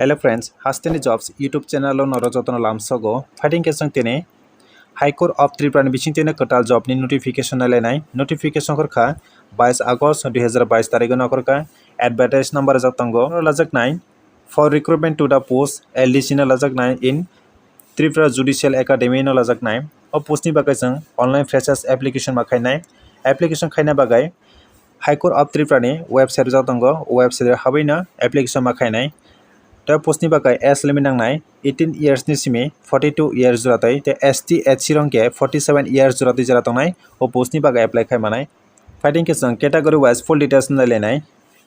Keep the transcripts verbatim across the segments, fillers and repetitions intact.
Hello friends, Hasteni Jobs YouTube channel o norok jotono lamsogo. Phaiding khe chwng tini High Court of Tripura ni bising tini kwtal job ni notification nailainai. Notification khorkha bais August dui hazar bais tarikh no khorkha. Advertise number rwjak tongo. Oro lajaknai for recruitment to the post L D C no lajaknai in Tripura Judicial Academy no lajaknai. O post ni bagwi chwng online freshers application ma khainai. Application khaina bagwi High Court of Tripura ni website rwjak tongo. O website o habwi no application ma khainai. Tei post ni bagwi age limit nangnai eighteen years ni simi forty two years jora tei, tei S T, S C rok khe forty seven years jora twi jora tongnai. O post ni bagwi apply khai manai. Phaiding khe chwng category wise full details nailainai.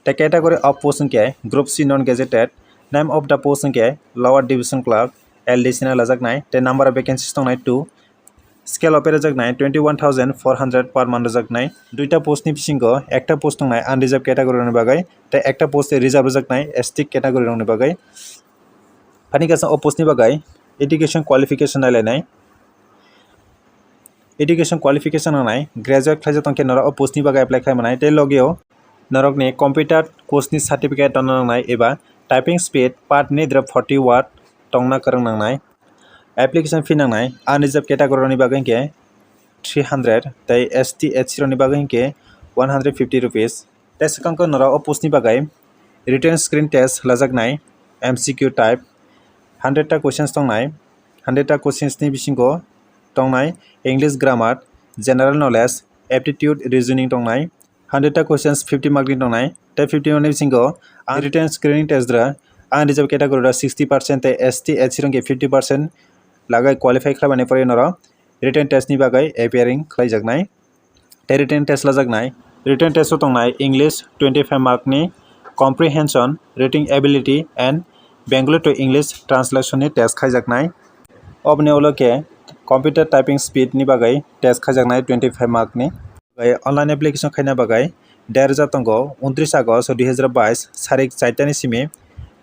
Tei category of post hwnkhe Group C non gazetted, name of the post hwnkhe Lower Division Clerk, L D C no lajaknai, tei number of vacancies tongnai two. Scale of pay rwjaknai twenty one thousand four hundred per month rwjaknai. Duita post ni bisingo ekta post tongnai unreserved category rokni bagwi, tei ekta post reserve rwjaknai S T category rokni bagwi. Phaiding khe chwng o post ni bagwi education qualification nailainai. Education qualification nangnai, graduate khlaijak tongkhe norok o post ni bagwi apply khai manai, tei logio norokni computer course ni certificate rwna nangnai eba typing speed per minute forty word tongna kwrwng nangnai. Application fee nangnai unreserved category rokni bagwi hwnkhe three hundred tei S T, S C rokni bagwi hwnkhe one hundred fifty rupees. Tei swkang khe norok o post ni bagwi written screen test lajaknai M C Q type. Hundred ta questions tongnai. Hundred ta questions ni bisingo tongnai English grammar, general knowledge, aptitude, reasoning tongnai. Hundred ta questions fifty mark ni tongnai. Tei fifty mark ni bisingo unwritten screening test rok unreserved category rok sixty percent tei S T, S C rok khe fifty percent lagai qualify khlaimani pore norok written test ni bagwi appearing khlaijaknai. Tei written test lajaknai. Written test o tongnai English twenty five mark ni, comprehension, reading ability and Bengali to English translation ni test khaijaknai. Oboni ulo khe computer typing speed ni bagwi test khaijaknai twenty five mark ni. Tei online application khaina bagwi date rwjak tongo untris August dui hazar bais sarik charta ni simi.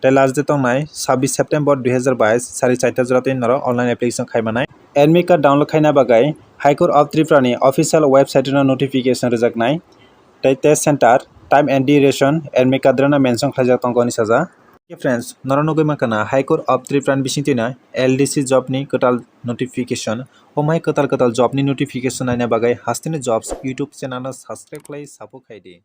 Tei last date tongnai sabbish September dui hazar bais sarik charta jora twi norok online application khai manai. Admit card download khaina bagwi High Court of Tripura ni official website no notification rwjaknai. Tei test center, time and duration admit card rwna mention khlaijak tongo hwnwi sajak. Friends, norok nugwi mankha na High Court of Tripura ni bisingtwi no L D C job ni kwtal notification. Omai kwtal kwtal job ni notification naina bagwi Hasteni Jobs YouTube channel no subscribe khlai support khai di.